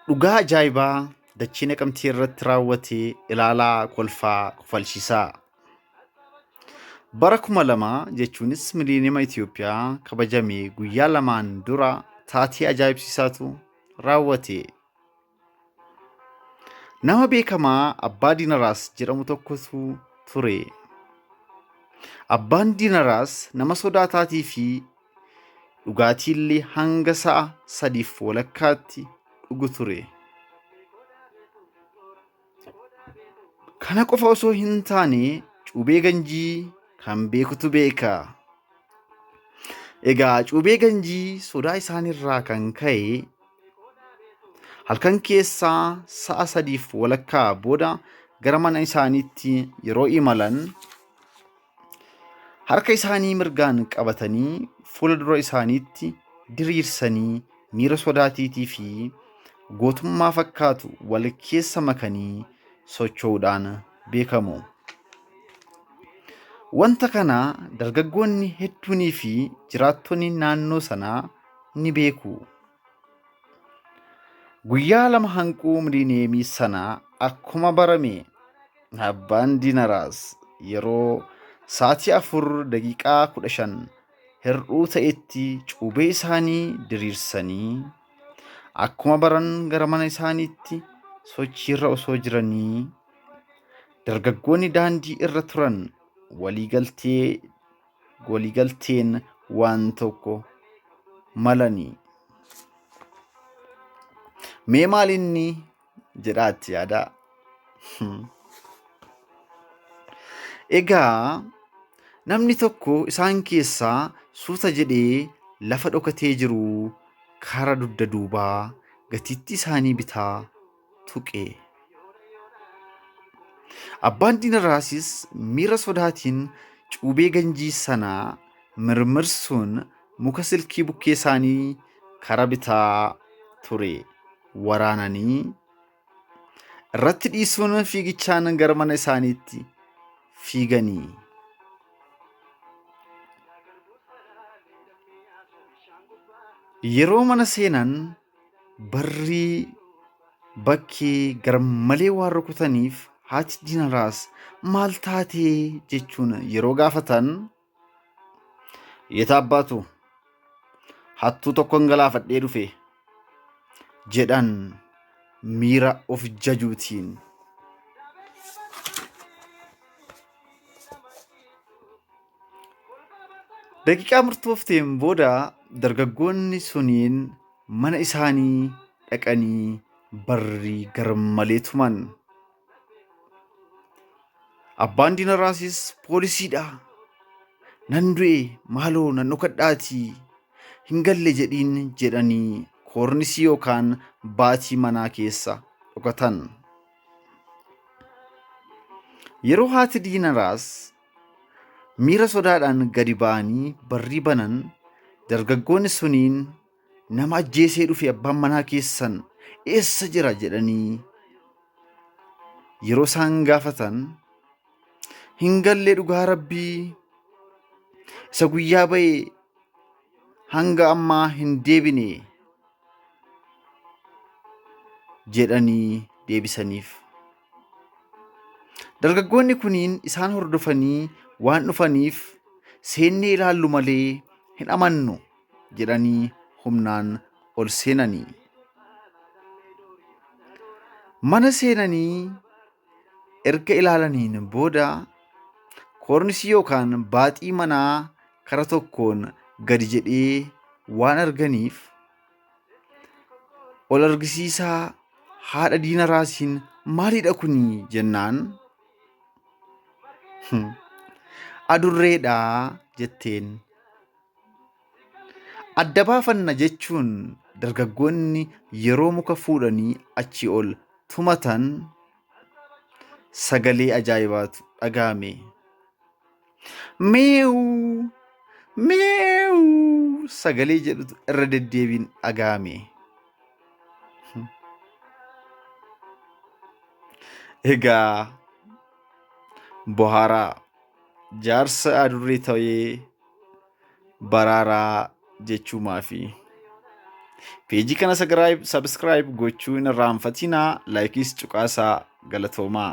Dhugaa ajaa'ibaa dachee Naqamtee irratti raawwate ilaalaa kolfaa kofalchiisaa. Bara 2000 jechuunis miliyoonima Itoophiyaa kabajame guyyaa lamaan dura taatee ajaa'ibsiisaatu raawwate. Nama beekamaa Abbaa Diinaraas jedhamu tokkotu ture. Abbaan Diinaraas nama sodaataatii fi dhugaatiillee hanga sa'a sadiif walakkaatti dhugu ture. Kana qofa osoo hin taane cuubee ganjii kan beekutu beeka. Egaa cuubee ganjii sodaa isaaniirraa kan ka'e halkan keessaa sa'a sadiif walakkaa booda gara mana isaaniitti yeroo imalan harka isaanii mirgaan qabatanii fuula dura isaaniitti diriirsanii miira sodaatiitii fi gootummaa fakkaatu wal keessa makanii socho'uudhaan beekamu. Wanta kana dargaggoonni hedduunii fi jiraattonni naannoo sanaa ni beeku. Guyyaa lama hanquu miliineemii sana akkuma barame abbaan Diinaraas yeroo sa'aatii 4:15 hir'uu ta'etti cuubee isaanii diriirsanii akkuma baran gara mana isaaniitti sochiirra osoo jiranii dargaggoonni daandii irra turan waliigalteen waan tokko malanii. Mee maal inni jedhaatti yaadaa. Egaa namni tokko isaan keessaa suuta jedhee lafa dhokatee jiru karaa dugda duubaa gatiittii isaanii bitaa tuqe. Abbaan Diinaraasis miira sodaatiin cuubee ganjii sanaa mirmirsuun muka silkii bukkee isaanii karaa bitaa ture waraananii irratti dhiisuun fiigichaan gara mana isaaniitti fiiganii. Yeroo mana seenan barrii bakkee garmalee waan rukutaniif haati Diinaraas maal taatee jechuun yeroo gaafatan Yeeta abbaatu hattuu tokkon galaafadhee dhufe jedhan miira of jajuutiin. Daqiiqaa murtoofteen booda dargaggoonni suniin mana isaanii dhaqanii barrii garmalee tuman. Abbaan Diinaraasis poolisiidha. Nan du'e maaloo nan dhokadhaatii hin galle jedhiin jedhanii koornisii yookaan baatii manaa keessa dhokatan. Yeroo haati Diinaraas miira sodaadhaan gadi ba'anii barrii banan dargaggoonni suniin nama ajjeesee dhufe abbaan manaa keessan eessa jira jedhanii yeroo isaan gaafatan hin galle dhugaa rabbii isa guyyaa ba'e hanga ammaa hin deebine jedhanii deebisaniif. Dargaggoonni kuniin isaan hordofanii waan dhufaniif seennee ilaallu malee hin amannu jedhanii humnaan ol seenanii. Mana seenanii erga ilaalaniin booda koornisii yookaan baaxii manaa kara tokkoon gadi jedhee waan arganiif ol argisiisaa haadha diina raasiin maalidha kuni jennaan adurreedha jetteen. Adda baafanna jechuun dargaggoonni yeroo muka fuudhanii achii ol tumatan sagalee ajaa'ibaatu dhaga'ame. Meewuu! Meewuu! Sagalee jedhutu irra deddeebiin dhaga'ame. Egaa bohaaraa jaarsa adurree ta'ee baraaraa jechuumaafi. Peejii kana subscribe gochuu hin irraanfatinaa. Likeis cuqaasaa, galatoomaa.